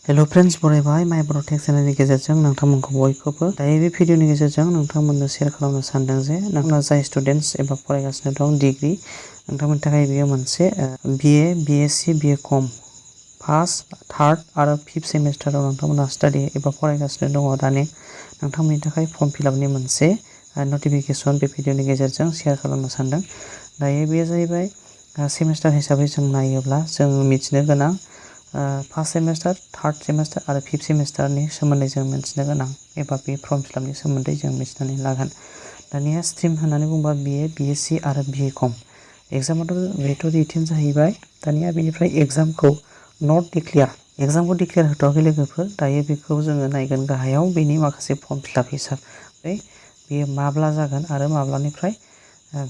hello friends बरायबाय mybodotech चेनेलनि गेजेरजों नोंथांमोनखौ बयखौबो दायो बे भिडिअनि गेजेरजों नोंथांमोननो शेयार खालामनो सानदों जे नोंथांमोना जाय स्टुडेन्ट्स एबा फरायगासिनो दं डिग्री नोंथांमोननि थाखाय बेयो मोनसे BA BSc BCom first third आरो फिफ्थ सेमिस्टाराव नोंथांमोना स्टाडि एबा फरायगासिनो दङ दानि नोंथांमोननि थाखाय फर्म फिलआपनि मोनसे नटिफिकेशन बे भिडिअनि गेजेरजों शेयार खालामनो सानदों दायो बेयो जाहैबाय सेमिस्टार हिसाबै जों नायोब्ला जों मिथिनो गोनां फर्स्ट सेमिस्टार थार्ड सेमिस्टार आरो फिफ्थ सेमिस्टारनि सोमोन्दै जों मिथिनो गोनां एबा बे फर्म फिलआपनि सोमोन्दै जों मिथिनानै लागोन दानिया स्ट्रीम होननानै बुङोबा बीए बीएससी आरो बीकॉम एग्जामाथ' बेथ' रिटेन जाहैबाय दानिया बेनिफ्राय एग्जामखौ नट डिक्लेयार एग्जामखौ डिक्लेयार होथ'वाखै लोगोफोर दायो बेखौ जोङो नायगोन गाहायाव बेनि माखासे फर्म फिलआप हिसाबै बेयो माब्ला जागोन आरो माब्लानिफ्राय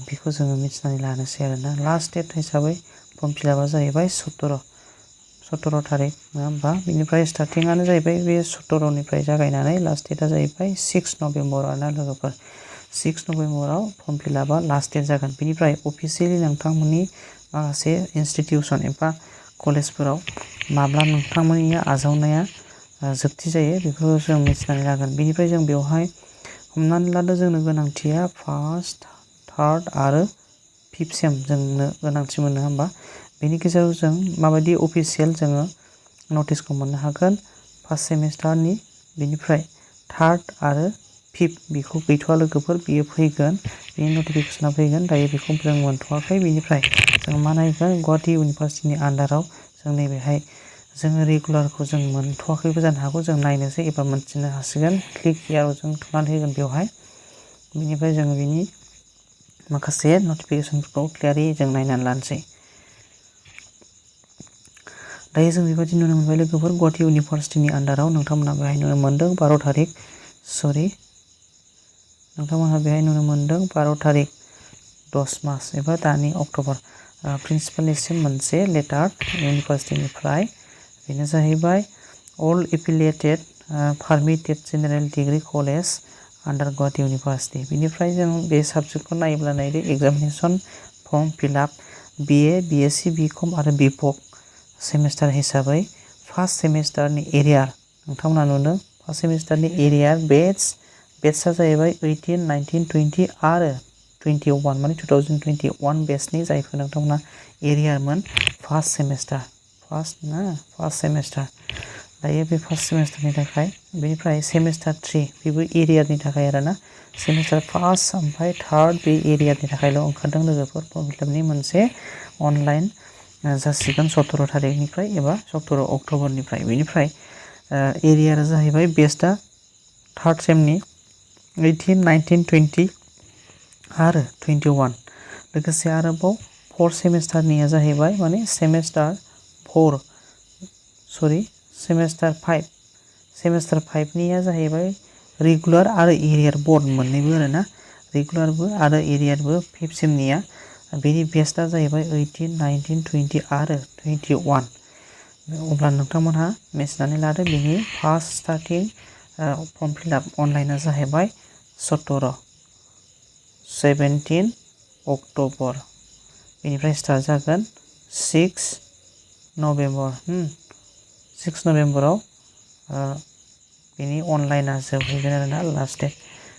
बेखौ जोङो मिथिनानै लानोसै आरोना लास्ट डेट हिसाबै फर्म फिलआपआ जाहैबाय 17 तारिख नङा होमबा बेनिफ्राय स्टार्टिंआनो जाहैबाय बे 17निफ्राय जागायनानै लास्ट डेटआ जाहैबाय 6 नभेम्बर आरोना लोगोफोर 6 नभेम्बराव फर्म फिलआपआ लास्ट डेट जागोन बेनिफ्राय अफिसियेलि नोंथांमोननि माखासे इनस्टिट्यूशन एबा कलेजफोराव माब्ला नोंथांमोननि आजावनाया जोबथि जायो बेखौ जों मिथिनानै लागोन बेनिफ्राय जों बेवहाय हमनानै लादो जोंनो गोनांथिया फार्स्ट थार्ड आरो फिफ्थ सेम जोंनो गोनांथि मोनो होमबा बेनि गेजेराव जों माबायदि अफिसियेल जोङो नटिसखौ मोननो हागोन फार्स्ट सेमिस्टारनि बेनिफ्राय थार्ड आरो फिफ्थ बेखौ गैथ'वा लोगोफोर बियो फैगोन बेनि नटिफिकेशना फैगोन दायो बेखौ जों मोनथ'वाखै बेनिफ्राय जों मा नायगोन गुवाहाटी इउनिभारसिटिनि आन्डाराव जों नैबेहाय जोङो रेगुलारखौ जों मोनथ'वाखैबो जानो हागौ जों नायनोसै एबा मोनथिनो हासिगोन क्लिक हियाराव जों थुनानै होगोन बेवहाय बेनिफ्राय जोङो बिनि माखासे नटिफिकेशनफोरखौ क्लियारै जों नायनानै लानोसै दायो जों बेबायदि नुनो मोनबाय लोगोफोर गुवाहाटी इउनिभारसिटिनि आन्डाराव नोंथांमोना बेहाय नुनो मोन्दों 12 तारिख नोंथांमोनहा बेहाय नुनो मोन्दों 12 तारिख 10 मास एबा दानि अक्ट'बर प्रिन्सिपालनिसिम मोनसे लेटार इउनिभारसिटिनिफ्राय बेनो जाहैबाय all affiliated permitted general degree college under Guwahati university बेनिफ्राय जों बे साबजेक्टखौ नायोब्ला नायदो examination form fill up BA BSc BCom आरो बीपक सेमिस्टार हिसाबै फार्स्ट सेमिस्टारनि एरियार नोंथांमोना नुदों फार्स्ट सेमिस्टारनि एरियार बेट्सआ जाहैबाय 18 19 20 आरो 21 माने 2021 बेट्सनि जायफोर नोंथांमोना एरियारमोन फार्स्ट सेमिस्टार दायो बे फार्स्ट सेमिस्टारनि थाखाय बेनिफ्राय सेमिस्टार 3 बेबो एरियारनि थाखाय आरोना सेमिस्टार फार्स्ट ओमफ्राय थार्ड बे एरियारनि थाखायल' ओंखारदों लोगोफोर फर्म फिलआपनि मोनसे अनलाइन जासिगोन 17 तारिखनिफ्राय एबा 17 अक्ट'बरनिफ्राय बेनिफ्राय एरियारा जाहैबाय बेस्टआ थार्ड सेमनि 18 19 20 आरो 21 लोगोसे आरोबाव फोर्थ सेमिस्टारनिया जाहैबाय माने सेमिस्टार 5 निया जाहैबाय रेगुलार आरो एरियार बोर्ड मोननैबो आरोना रेगुलारबो आरो एरियारबो फिफ्थ सेमनिया बेनि बेस्टआ जाहैबाय 18 19 20 आरो 21 अब्ला नोंथांमोनहा मिथिनानै लादो बेनि फार्स्ट स्टार्टिं फर्म फिलआप अनलाइना जाहैबाय 17 अक्ट'बर बेनिफ्राय स्टार्ट जागोन 6 नभेम्बराव बेनि अनलाइना जोबहैगोन आरोना लास्ट डेट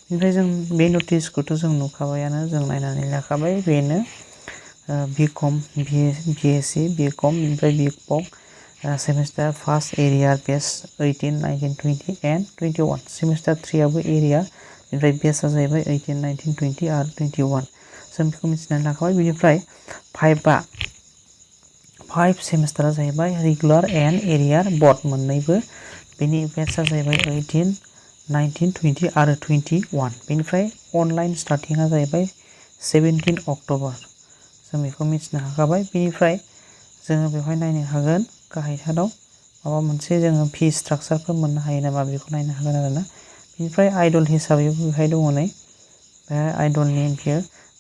बेनिफ्राय जों बे नटिसखौथ' जों नुखाबायानो जों नायनानै लाखाबाय बेनो बीकॉम बीएससी बीकॉम बेनिफ्राय बीपक सेमिस्टार फार्स्ट एरिया बेस 18 19 20 एन्ड 21 सेमिस्टार 3 आबो एरिया बेनिफ्राय बेसआ जाहैबाय 18 19 20 आरो 21 जों बेखौ मिथिनानै लाखाबाय बेनिफ्राय 5 सेमिस्टारा जाहैबाय रेगुलार एन्ड एरियार बोर्ड मोननैबो बेनि बेसआ जाहैबाय 18 19 20 आरो 21 बेनिफ्राय अनलाइन स्टार्टिंआ जाहैबाय 17 अक्ट'बर जों बेखौ मिथिनो हाखाबाय बेनिफ्राय जोङो बेवहाय नायनो हागोन गाहाय थाराव माबा मोनसे जोङो फी स्ट्राक्चारफोर मोननो हायो नामा बेखौ नायनो हागोन आरोना बेनिफ्राय आइडल हिसाबैबो बेवहाय दङ नै बे आइडलनि बियो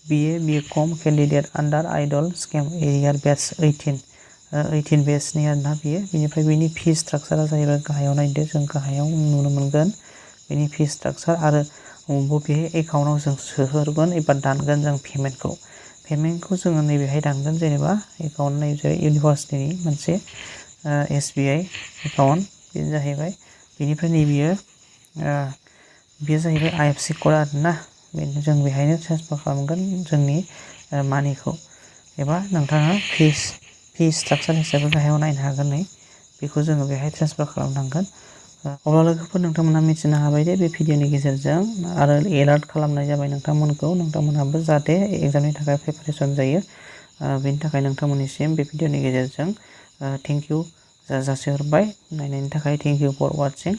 बीए बीकॉम कैंडिडेट आन्डार आइडल स्कीम एरियार बेच 18 बेचनि आरोना बियो बेनिफ्राय बेनि फी स्ट्राक्चारा जाहैबाय गाहायाव नायदो जों गाहायाव नुनो मोनगोन बेनि फी स्ट्राक्चार आरो बबे एकाउन्टाव जों सोहरगोन एबा दानगोन जों पेमेन्टखौ जोङो नैबेहाय दानगोन जेनेबा एकाउन्ट नैबे इउनिभारसिटिनि मोनसे SBI एकाउन्ट बेनो जाहैबाय बेनिफ्राय नैबेयो बेयो जाहैबाय IFSC कड आरोना बेनो जों बेहायनो ट्रेन्सफार खालामगोन जोंनि मानिखौ एबा नोंथाङा फि स्ट्राक्चार हिसाबै गाहायाव नायनो हागोन नै बेखौ जोङो बेहाय ट्रेन्सफार खालामनांगोन अब्ला लोगोफोर नोंथांमोना मिथिनो हाबाय दे बे भिडिअनि गेजेरजों आरो एलार्ट खालामनाय जाबाय नोंथांमोनहाबो जाहाथे एग्जामनि थाखाय प्रिपारेसन जायो बेनि थाखाय नोंथांमोननिसिम बे भिडिअनि गेजेरजों थेंक इउ जासिहरबाय नायनायनि थाखाय थेंक इउ फर वाचिं